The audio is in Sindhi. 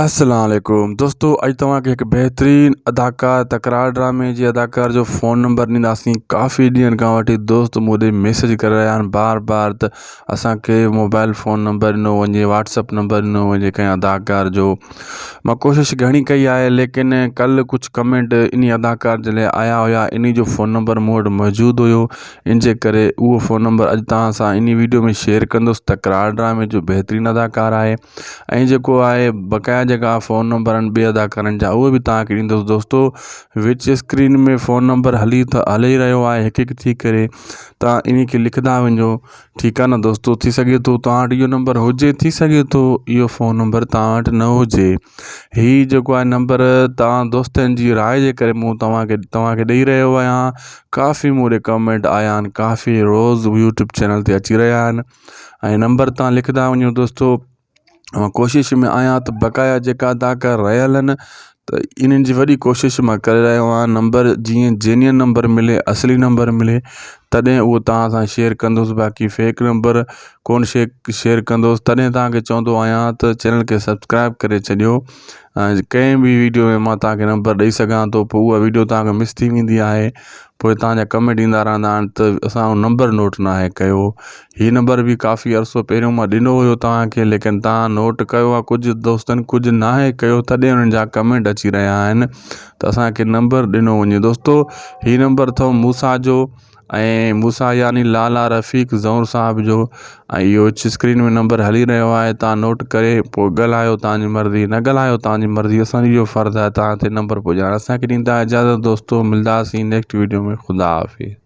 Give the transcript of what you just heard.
السلام عليڪم دوستو اڄ توهان کي هڪ بهترين اداڪار تڪرار ڊرامي جي اداڪار جو فون نمبر ڏينداسين ڪافي ڏينهن کان وٺي دوست مون ڏي ميسج ڪري رهيا آهن بار بار ته اسانکي موبائل فون نمبر ڏنو وڃي واٽس اپ نمبر ڏنو وڃي ڪنهن اداڪار جو مان ڪوشش گهڻي ڪئي آهي ليڪن ڪل ڪجهه ڪمينٽ انهي اداڪار جي لاء آيا هيا انهي جو فون نمبر مون وٽ موجود هيو ان جي ڪري اهو فون نمبر اڄ توهان سان انهي ويڊيو ۾ شيئر ڪندس تڪرار ڊرامي جو بهترين اداڪار آهي ۽ جيڪو آهي بقايا جيڪا فون نمبر آهن ٻي اداڪارن جا اهي به توهان کي ڏيندس دوستو وچ اسڪرين ۾ فون نمبر هلي ته هلي رهيو آهي هڪ هڪ ٿي ڪري توهان انهي کي لکندا وڃو ٺيڪ آهي نه دوستو ٿي سگهي ٿو توهان وٽ اهو نمبر هجي ٿي سگهي ٿو اهو فون نمبر توهان وٽ نه هجي هي جيڪو آهي نمبر توهان دوستن جي راءِ جي ڪري مون توهان کي توهان کي ڏئي رهيو آهيان ڪافي مون ڏي ڪمينٽ آيا آهن ڪافي روز يوٽيوب چينل تي اچي رهيا آهن ۽ نمبر تان لکندا وڃو دوستو مان ڪوشش ۾ آهيان ته بقايا جيڪا اداڪار رهيل آهن ته انهن جي وڏي ڪوشش مان ڪري رهيو آهيان نمبر جيئن جينين نمبر ملي اصلي نمبر ملي تڏهن اهو توهان سان شيئر ڪندس باقي فيڪ نمبر ڪونه شي شيئر ڪندس تڏهن توهان کي چوندو آهيان ته چينل کي سبسڪرائب ڪري ڇڏيو ۽ ڪنهن به ويڊيو ۾ مان توهان کي نمبر ڏئي سگهان ٿو پوء اها ويڊيو توهان کي مس ٿي ويندي آهي پوء توهان جا ڪمينٽ ايندا رهندا آهن ته اسان اهو نمبر نوٽ ناهي ڪيو هي نمبر به ڪافي عرصو پهريون مان ڏنو هيو توهان کي ليڪن توهان نوٽ ڪيو آهي ڪجهه دوستن ڪجهه ناهي ڪيو تڏهن انهن جا ڪمينٽ اچي رهيا آهن ته اسانکي نمبر ڏنو وڃي دوستو هي نمبر اٿو موسيٰ جو ۽ موسيٰ يعني لالا رفيق زئور صاحب جو ۽ اهو اسڪرين ۾ نمبر هلي رهيو آهي تان نوٽ ڪري پوء ڳالهايو تان جي مرضي نه ڳالهايو تان جي مرضي اسان جو اهو فرض آهي تان تي نمبر پڄائڻ اسان کي ڏيندا اجازت دوستو ملداسين نيڪسٽ ويڊيو ۾ خدا حافظ.